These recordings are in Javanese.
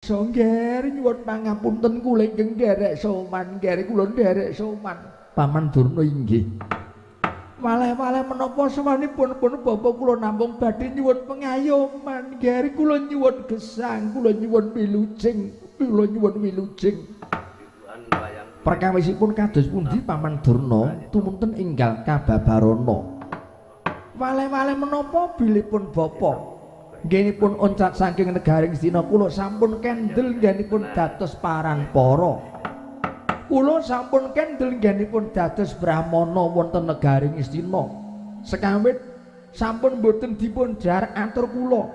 Songger nyuwun pangapunten kula ingkang nderek sowan, nggih kula nderek sowan. Paman Durna inggih. Waleh-waleh menapa sowanipun pun bapa kula namung badhe nyuwun pengayoman, nggih kula nyuwun gesang, kula nyuwun wilujeng, kula nyuwun wilujeng. Perkawisipun kados pundi Paman Durna tumunten enggal kababarana. Waleh-waleh menapa bilipun bapa nggenipun oncat saking negaring Ngastina kula sampun kendel nggenipun dados paranpara. Kula sampun kendel nggenipun dados brahmana wonten negaring Ngastina. Sekawit sampun boten dipun jar atur kula.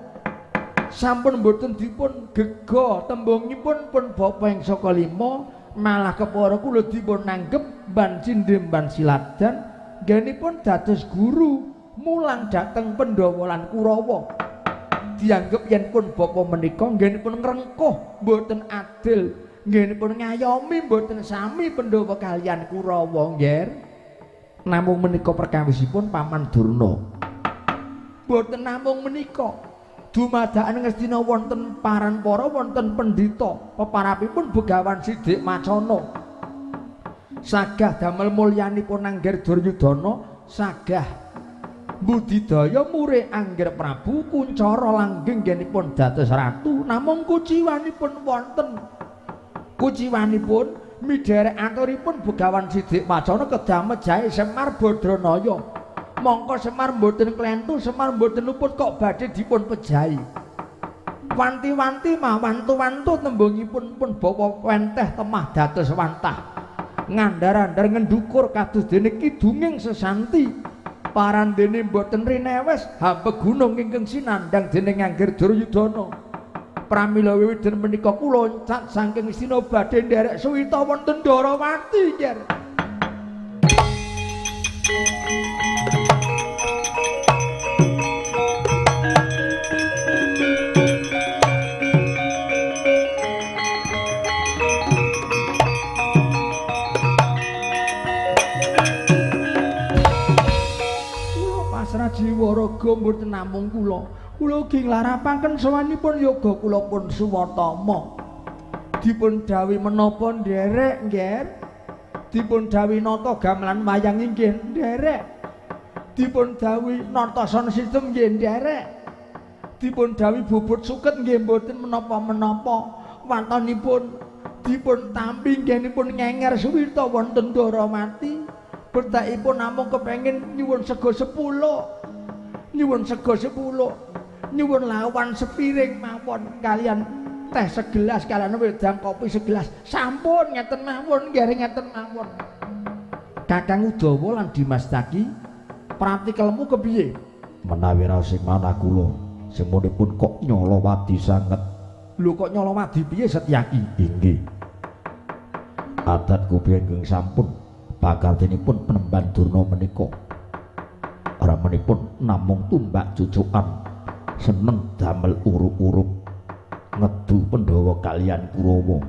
Sampun boten dipun gega tembungipun pun bapa ing saka lima malah kepara kula dipun nanggep ban cindhe ban siladan nggenipun dados guru mulang dhateng Pandhawa lan Kurawa. Dianggep yen pun bapa menika nggenipun ngrengkuh mboten adil, nggenipun ngayomi mboten sami Pandhawa kaliyan Kurawa, nggih. Namung menika perkawisipun Paman Durna. Mboten namung menika, dumadakan Ngastina wonten paranpara wonten pendhita, peparapipun Begawan Sidik Macana. Sagah damel mulyanipun Angger Duryudana, sagah budidaya mure Angger Prabu Kuncara langgeng nggenipun dados ratu, namung kuciwanipun wonten. Kuciwanipun midherek aturipun Begawan Sidik Macana kedah mejahi Semar Badranaya. Mongko Semar mboten klentu, Semar mboten luput kok badhe dipun pejahi. Wanti-wanti mawantu-wantu tembungipun pun bawa wenteh temah dados wantah. Ngandar-andar ngendukur kados dene kidunging sesanti. Parandene mboten rinewes hambeg gunung ingkang sinandhang dening Angger Duryudana. Pramila wiwiten menika kula loncat saking Ngastina badhe nderek suwita wonten Ndarawati, nggih. Jiwa raga mboten namung kula. Kula ugi nglarapaken sowanipun yoga kula pun Suwatama. Dipun dawuhi menapa nderek, nggih? Dipun dawuhi nata gamelan wayang inggih nderek. Dipun dawuhi nata sound system nggih nderek. Dipun dawuhi bubut suket nggih mboten menapa-menapa. Watonipun dipun tampi nggenipun ngenger suwita wonten Ndarawati. Bertakipun namung kepengin nyuwun sega 10. Nyuwun sega 10. Nyuwun lawan sepiring mawon kalian teh segelas kalian wedang kopi segelas. Sampun ngeten mawon, nggih ngeten mawon. Kakang Udawa lan Dimas Daki pratikelmu kepiye? Menawi raos sing manah kula, semonipun kok nyala wadi sanget. Lho kok nyala wadi piye Setyaki? Inggih. Adat kuwi ingkang sampun pakartinipun Penemban Durna menika ramenipun namung tumbak cucukan seneng damel uruk-uruk ngedu Pandhawa kalian Kurawa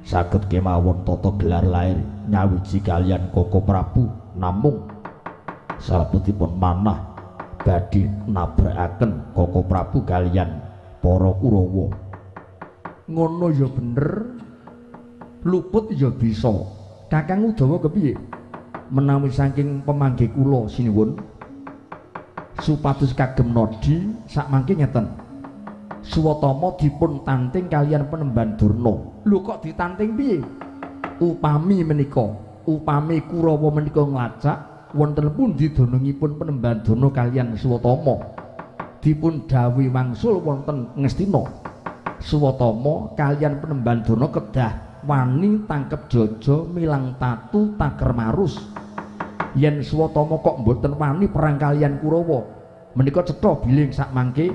saged kemawon tata gelar lair nyawiji kalian Koko Prabu namung salebetipun manah badhe nabrakaken Koko Prabu kalian para Kurawa. Ngono ya bener, luput ya bisa. Kakang Udawa kepiye? Menawi saking pemanggih kula sinuwun supados kagem nodi sakmangke ngeten. Suwatama dipun tanting kalian Penemban Durna. Lho kok ditanting piye? Upami menika, upami Kurawa menika nglacak wonten pundi dunungipun Penemban Durna kalian Suwatama. Dipun dawuhi wangsul wonten Ngastina. Suwatama kalian Penemban Durna kedah wani tangkep jojo milang tatu taker marus. Yen Suwatama kok mboten wani perang kalian Kurawa menika cetha bilih sakmangke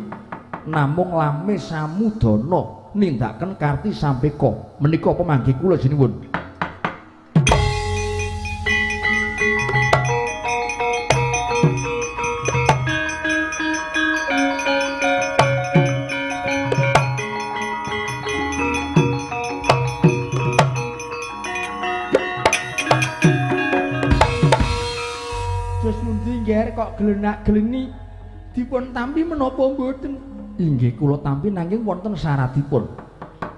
namung lame samudana nindakaken karti sampeka. Menika pemanggih kula sinuwun. Kok glenak-gleni dipun tampi menapa mboten? Inggih kula tampi nanging wonten syaratipun.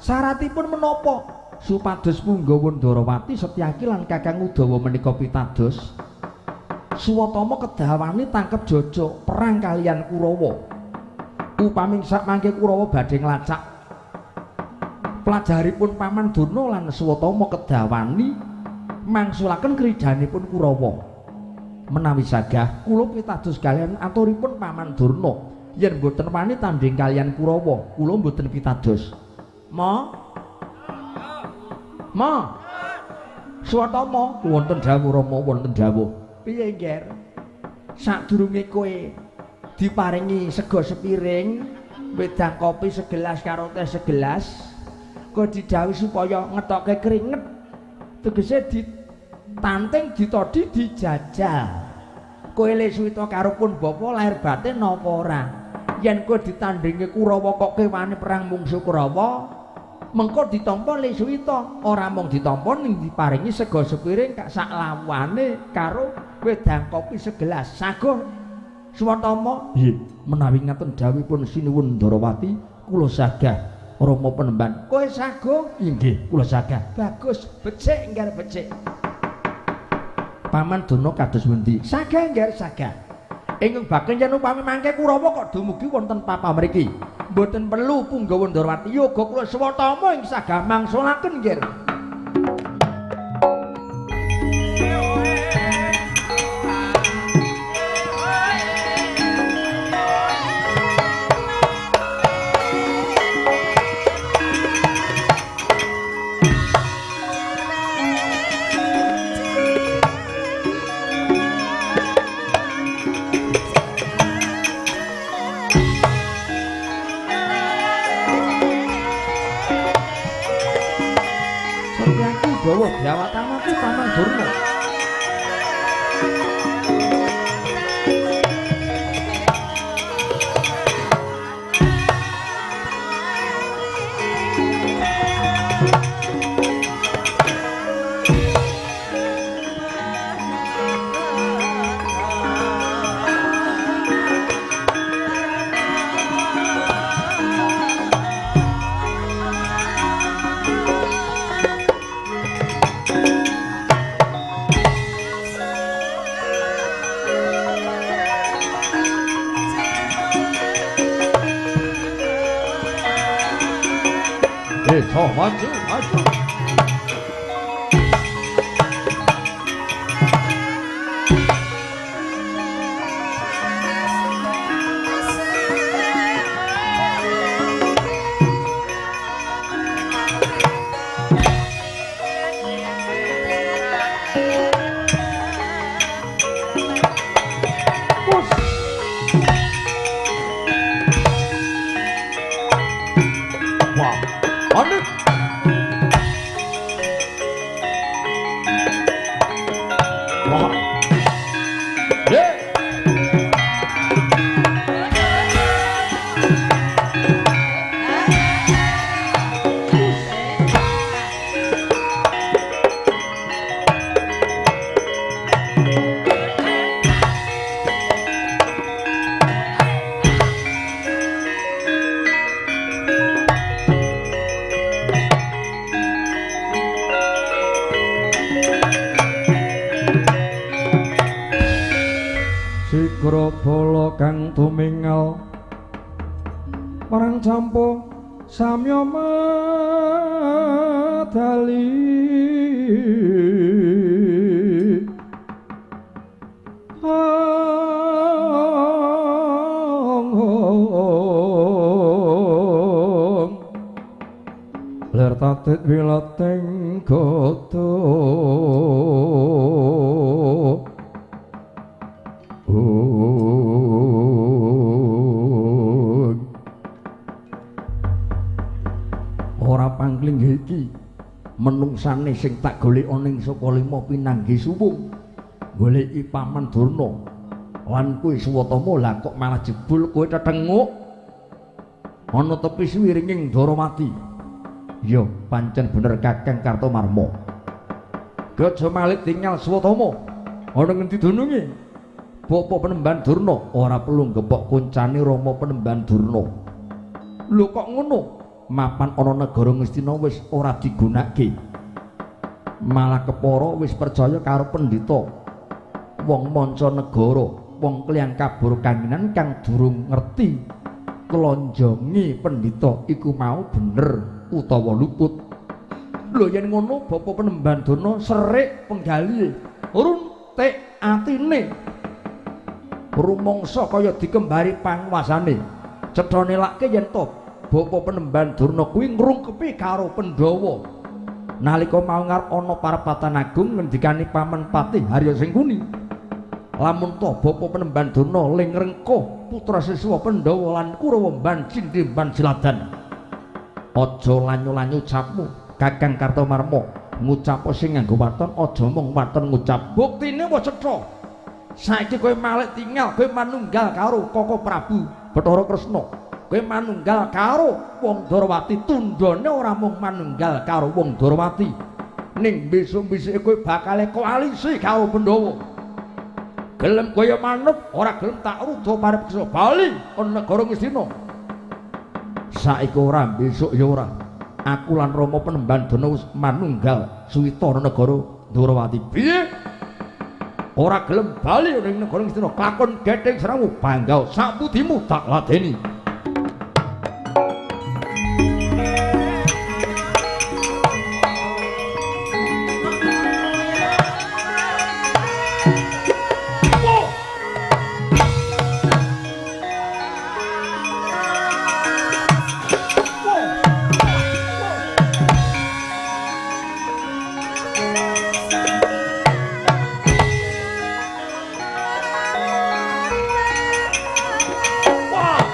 Syaratipun menapa? Supados Punggawa Ndarawati Setyaki lan Kakang Udawa menika pitados. Suwatama kedawani tangkep jaja perang kaliyan Kurawa. Upami sakmangke Kurawa badhe nglacak pelajaripun Paman Durna lan Suwatama kedawani mangsulaken krijanipun Kurawa. Menawi sagah kula pitados kaliyan aturipun Paman Durna yen mboten wani tandhing kaliyan Kurawa, kula mboten pitados. Ma Ma Suwatama wonten dawuh Rama, wonten dawuh. Piye, Ngger? Sadurunge kowe diparingi sega sepiring, wedang kopi segelas karo teh segelas, kowe didhawuhi supaya ngetoke keringet, tegese ditanting, ditodi, dijajal. Kowe le suwita karo pun bapa lahir batin napa ora? Yen kowe ditandingi Kurawa kok kewane perang mungsu Kurawa, mengko ditampa le suwita, ora mung ditampa ning diparingi sega sepiring kak sak lawane karo wedang kopi segelas. Saguh Suwatama? Nggih, menawi ngaten dawuhipun Sinuwun Ndarawati, kula sagah Rama Penemban. Kowe saguh? Inggih, kula sagah. Bagus, becik ngger becik. Paman Durna kados pundi? Sagah ngger sagah. Ingkang baken yen upami mangke Kurawa kok dumugi wonten papa mriki. Mboten perlu Punggawa Ndarawati, yoga kula Suwatama ing sagah mangsulaken ngger. Dyawatamati Paman Durna. Maju, maju. Wah, aduh. Sigrabala kang tumingal marang campo samya madali ong ler tatit wilating gata. Ora pangling iki menungsane sing tak golek ning Sukalima pinanggih suwung goleki Paman Durna lan kowe Suwatama. Lah kok malah jebul kowe tetenguk ana tepi siwiringing Ndarawati. Ya pancen bener Kakang Kartomarma. Gajah Malik tinggal Suwatama ana ngendi dununge? Bapak Penemban Durna ora perlu gepok kuncane Rama Penemban Durna. Lho kok ngono? mapan ana negara Ngastina wis ora digunakake. Malah kepara wis percaya karo pendhita wong manca negara, wong kliyang kabur kanginan kang durung ngerti klonjonge pendhita iku mau bener utawa luput. Lho yen ngono Bapak Penemban Durna serik penggalihe, runtik atine, rumangsa kaya dikembari panguasane. Cetha nelake yen to Bapak Penemban Durna kuwi ngrungkepi karo Pandhawa. Nalika mau ngarep ana parapatan agung ngendikane Paman Patih Harya Sengkuni, lamun to Bapak Penemban Durna ling ngrengkuh putra siswa Pandhawa lan Kurawa mban cindhe mban siladan. Aja lanyu-lanyu ucapmu Kakang Kartomarma, ngucap sing nganggo waton aja mung waton ngucap. Buktine wis cetha. Saiki kowe malik tinggal, kowe manunggal karo Koko Prabu Bathara Kresna. Kowe manunggal karo wong Darawati, tundhone ora mung manunggal karo wong Darawati. Ning besok-besoke kowe bakal koalisi karo Pandhawa. Gelem kowe manut, ora gelem tak ruda paripeksa bali ana negara Ngastina. Saiki ora, besok ya ora. Aku lan Rama Penemban Durna wis manunggal suwita ana negara Darawati. Piye? Ora gelem bali ning negara Ngastina, lakon gething seramu bangga sapudimu tak ladeni. Wah!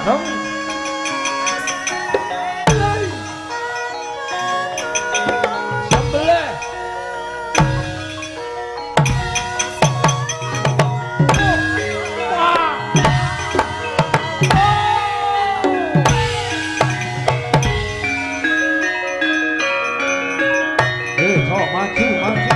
dong. Sembelih. Maju, maju.